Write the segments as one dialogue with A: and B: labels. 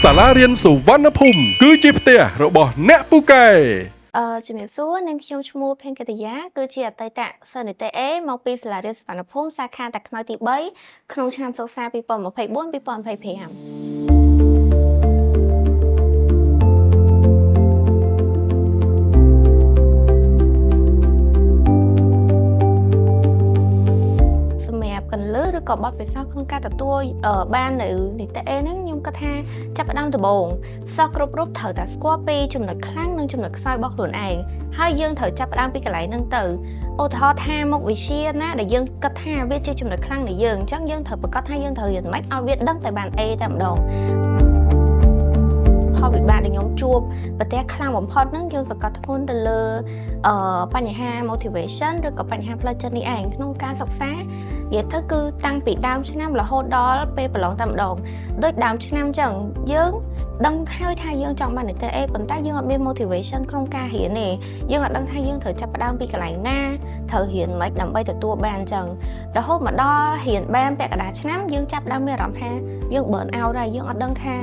A: សាលារៀនសុវណ្ណភូមិគឺជាផ្ទះរបស់អ្នកពូកែ
B: ជំរាបសួរនាងខ្ញុំឈ្មោះភេងកតិយាគឺជាអតីតសិស្សនិទេស A មកពីសាលារៀនសុវណ្ណភូមិសាខាតាខ្មៅទី3ក្នុងឆ្នាំសិក្សា2024-2025សម្រាប់កន្លឹះឬក៏បទពិសោធន៍ក្នុងការទទួលបាននៅនីតិ A ហ្នឹងខ្ញុំគិតថាចាប់ផ្ដើមដំបូងសិស្សគ្រប់រូបត្រូវតែស្គាល់ពីចំណុចខ្លាំងនិងចំណុចខ្សោយរបស់ខ្លួនឯងហើយយើងត្រូវចាប់ផ្ដើមពីកន្លែងហ្នឹងទៅឧទាហរណ៍ថាមុខវិជ្ជាណាដែលយើងគិតថាវាជាចំណុចខ្លាំងនៃយើងអញ្ចឹងយើងត្រូវប្រកាសថាយើងត្រូវរៀនម៉េចឲ្យវាដឹងតែបាន A តែម្ដងផលវិបាកដែលខ្ញុំជួបប្រទះខ្លាំងបំផុតហ្នឹងយើងសង្កត់ធ្ងន់ទៅលើបញ្ហា motivation ឬក៏បញ្ហាផ្លូវចិត្តនេះឯងក្នុងការសិក្សានិយាយទៅគឺតាំងពីដើមឆ្នាំរហូតដល់ពេលប្រឡងតែម្ដងដូចដើមឆ្នាំអញ្ចឹងយើងដឹងហើយថាយើងចង់បាននិទ្ទេស A ប៉ុន្តែយើងអត់មាន motivation ក្នុងការរៀនទេយើងអត់ដឹងថាយើងត្រូវចាប់ផ្ដើមពីកន្លែងណាត្រូវរៀនម៉េចដើម្បីទទួលបានអញ្ចឹងរហូតមកដល់រៀនបានពាក់កណ្ដាលឆ្នាំយើងចាប់ផ្ដើមមានអារម្មណ៍ថាយើង burn out ហើយយើងអត់ដឹងថា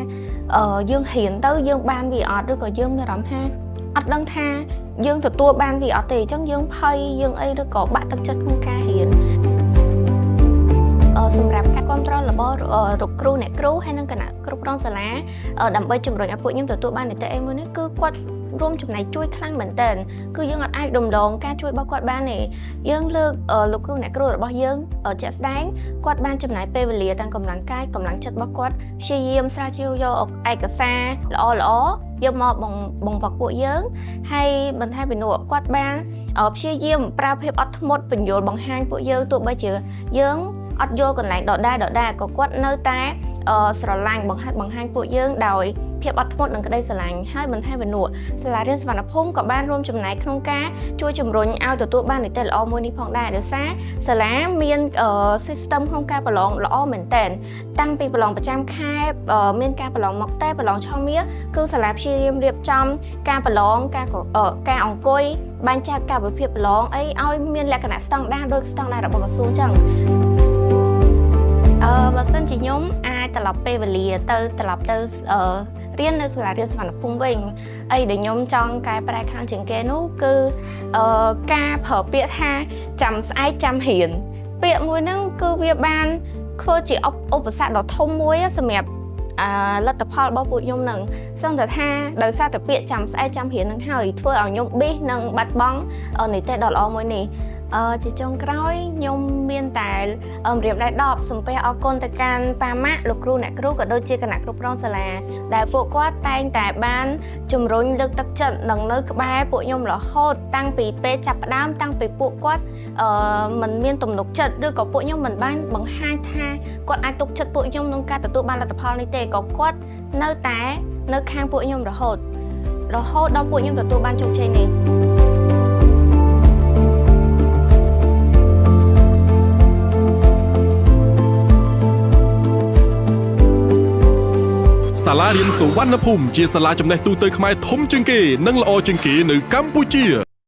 B: យើងរៀនទៅយើងបានវាអត់ឬក៏យើងមានអារម្មណ៍ថាអត់ដឹងថាយើងទទួលបានវាអត់ទេអញ្ចឹងយើងភ័យយើងអីឬក៏បាក់ទឹកចិត្តក្នុងការរៀនសម្រាប់ការគ្រប់គ្រងរបស់លោកគ្រូអ្នកគ្រូហើយនិងគណៈគ្រប់គ្រងសាលាដើម្បីជំរុញឲ្យពួកខ្ញុំទទួលបាននីតិអីមួយនេះគឺគាត់រួមចំណែកជួយខ្លាំងមែនទែនគឺយើងអត់អាចរំលងការជួយរបស់គាត់បានទេយើងលើកលោកគ្រូអ្នកគ្រូរបស់យើងជាក់ស្ដែងគាត់បានចំណាយពេលវេលាទាំងកម្លាំងកាយកម្លាំងចិត្តរបស់គាត់ព្យាយាមស្រាវជ្រាវយកឯកសារល្អល្អយកមកបង្បង្វឹកពួកយើងហើយបន្ថែមពីនោះគាត់បានព្យាយាមប្រើភាពអត់ធ្មត់ពន្យល់បង្ហាញពួកយើងទោះបីជាយើងអត់យល់កន្លែងដដែលដដែលក៏គាត់នៅតែស្រឡាញ់បង្ហាត់បង្ហាញពួកយើងដោយភាពអត់ធ្មត់និងក្តីស្រឡាញ់ហើយបន្ថែមពីនោះសាលារៀនសុវណ្ណភូមិក៏បានរួមចំណែកក្នុងការជួយជំរុញឲ្យទទួលបាននិទ្ទេសល្អមួយនេះផងដែរដោយសារសាលាមាន system ក្នុងការប្រឡងល្អមែនទែនតាំងពីប្រឡងប្រចាំខែមានការប្រឡងមកតេប្រឡងឆមាសគឺសាលាព្យាយាមរៀបចំការប្រឡងការអង្គុយបែងចែកកាលវិភាគប្រឡងអីឲ្យមានលក្ខណៈស្តង់ដារដូចស្តង់ដាររបស់ក្រសួងចឹងបើសិនជាខ្ញុំអាចត្រឡប់ពេលវេលាទៅត្រឡប់ទៅអឺរៀននៅសាលារៀនសុវណ្ណភូមិវិញអីដែលខ្ញុំចង់កែប្រែខ្លាំងជាងគេនោះគឺការប្រើពាក្យថាចាំស្អែកចាំរៀនពាក្យមួយហ្នឹងគឺវាបានធ្វើជាឧបសគ្គដ៏ធំមួយសម្រាប់លទ្ធផលរបស់ពួកខ្ញុំនឹងសឹងតែថាដោយសារតែពាក្យចាំស្អែកចាំរៀននឹងហើយធ្វើឲ្យខ្ញុំប៊ីសនិងបាត់បង់និទ្ទេសដ៏ល្អមួយនេះជាចុងក្រោយខ្ញុំមានតែម្រាមដៃ10សំពះអរគុណទៅកាន់ប៉ាម៉ាក់លោកគ្រូអ្នកគ្រូក៏ដូចជាគណៈគ្រប់គ្រងសាលាដែលពួកគាត់តែងតែបានជំរុញលើកទឹកចិត្តនិងនៅក្បែរពួកខ្ញុំរហូតតាំងពីពេលចាប់ផ្ដើមតាំងពីពួកគាត់មិនមានទំនុកចិត្តឬក៏ពួកខ្ញុំមិនបានបង្ហាញថាគាត់អាចទុកចិត្តពួកខ្ញុំក្នុងការទទួលបានលទ្ធផលនេះទេក៏គាត់នៅតែនៅខាងពួកខ្ញុំរហូតរហូតដល់ពួកខ្ញុំទទួលបានជោគជ័យនេះ
A: សាលារៀនសុវណ្ណភូមិជាសាលាចំណេះទូទៅខ្មែរធំជាងគេនិងល្អជាងគេនៅកម្ពុជា។